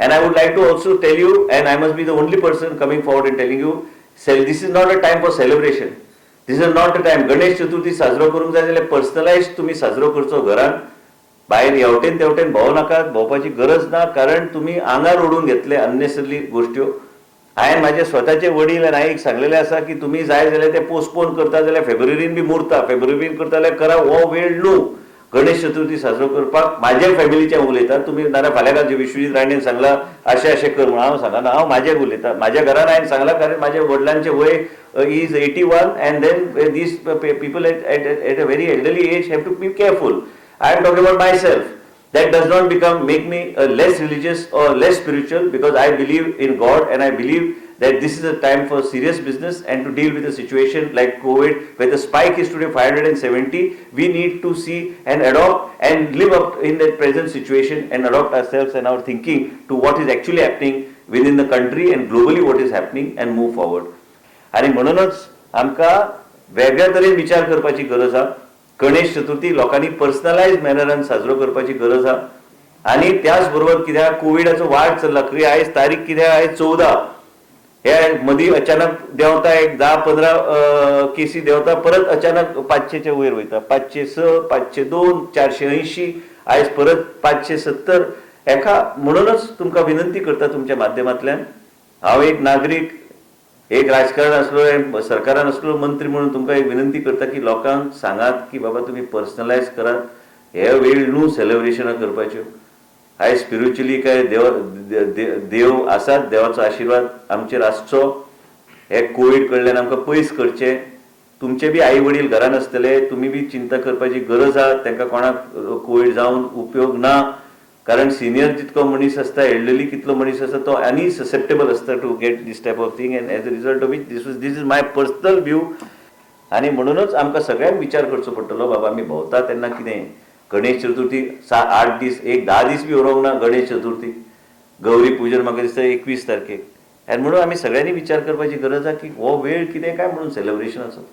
And I would like to also tell you, and I must be the only person coming forward and telling you, this is not a time for celebration. This is not a time. Ganesh Chaturthi साजरो करूंक जाय जाल्यार personalise तुमी साजरो करचो घरान. भायर हेवटेन तेवटेन भोंव नाकात, भोंवपाची गरज ना, कारण तुमी आंगार ओडून घेतले अननेसरी गोश्ट्यो. हांवें म्हाजे स्वताचे वडील आनी आईक सांगलेलें आसा की तुमी जाय जाल्यार ते पोस्टपोन करता जाल्यार फेब्रुवारीन बी मुरता, फेब्रुवारीन करता जाल्यार करा. हो वेळ न्हू गणेश चतुर्थी साजरो करपाक. म्हाज्या फॅमिलीचें उलयता, तुमी नाजाल्यार फाल्यां काल विश्वजीत राणेन सांगलां अशें अशें कर म्हणून हांव सांगना. हांव म्हाजें उलयता. म्हाज्या घरान हांवें सांगलां, कारण म्हाज्या वडिलांचें वय is 81 and then these people at a very elderly age have to be careful. I am talking about myself. That does not become make me less religious or less spiritual, because I believe in God and I believe that this is a time for serious business and to deal with a situation like COVID, where the spike is today 570. We need to see and adopt and live up in that present situation and adopt ourselves and our thinking to what is actually happening within the country and globally what is happening and move forward. आणि म्हणूनच आमकां वेगळ्या तरेन विचार करपाची गरज आहा. गणेश चतुर्थी लोकांनी पर्सनलायज मॅनरान साजरो करपाची गरज आहा. आनी त्याच बरोबर कित्याक कोविडाचो वाड चल्ला. खंय आयज तारीख कित्याक, आयज 14. हे मदीं अचानक देंवता, एक 10-15 केसी देंवता, परत अचानक 500च्या वयर वयता, 506, 502, 480, आयज परत 570. एका म्हणूनच तुमकां विनंती करता तुमच्या माध्यमांतल्यान, हांव एक नागरीक, एक राजकारण आसलो, सरकारान आसलो, मंत्री म्हणून तुमकां एक विनंती करता की लोकांक सांगात की बाबा, तुमी पर्सनलायज करात. हे वेळ न्हू सेलिब्रेशनां करपाच्यो. आयज स्पिरिच्युअली काय देव देव आसात, देवाचो आशिर्वाद आमचेर आसचो, हे कोवीड कडल्यान आमकां पयस करचे. तुमचे बी आई वडील घरान आसतले, तुमी बी चिंता करपाची गरज आहा. तांकां कोणाक कोवीड जावन उपयोग ना, कारण सिनियर जितको मनीस आसता, एल्डरली कितलो मनीस आसता, तो आनी ससेप्टेबल आसता to get this type of thing. And as a result of it, this is my personal view. आनी म्हणूनच आमकां सगळ्यांक विचार करचो पडटलो, बाबा, आमी भोंवता तेन्ना कितें गणेश चतुर्थी 8 दीस, एक 10 दीस बी उरोंक ना. गणेश चतुर्थी, गौरी पूजन म्हाका दिसता 21 तारखेक. आनी म्हणून आमी सगळ्यांनी विचार करपाची गरज आहा की हो वेळ कितें काय म्हणून सेलिब्रेशनाचो.